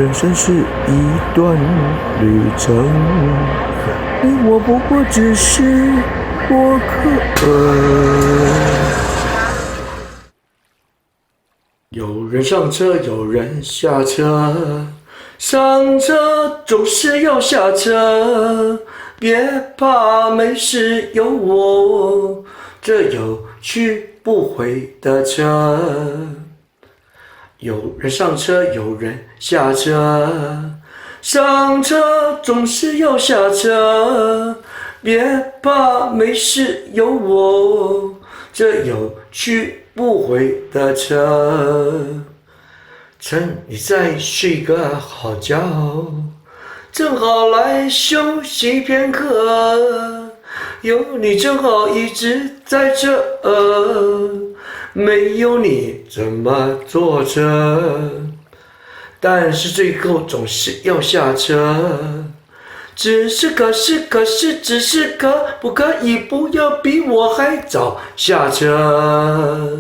人生是一段旅程，你我不過只是過客。有人上車，有人下車，上車總是要下車，別怕沒事有我，這有去不回的車。有人上車，有人下車，上車總是要下車，別怕沒事有我，這有去不回的車。趁你再睡個好覺，正好來休息片刻。有你正好一直在這，沒有你怎麼坐車？但是最後總是要下車。只是可是可是只是可不可以不要比我還早下車？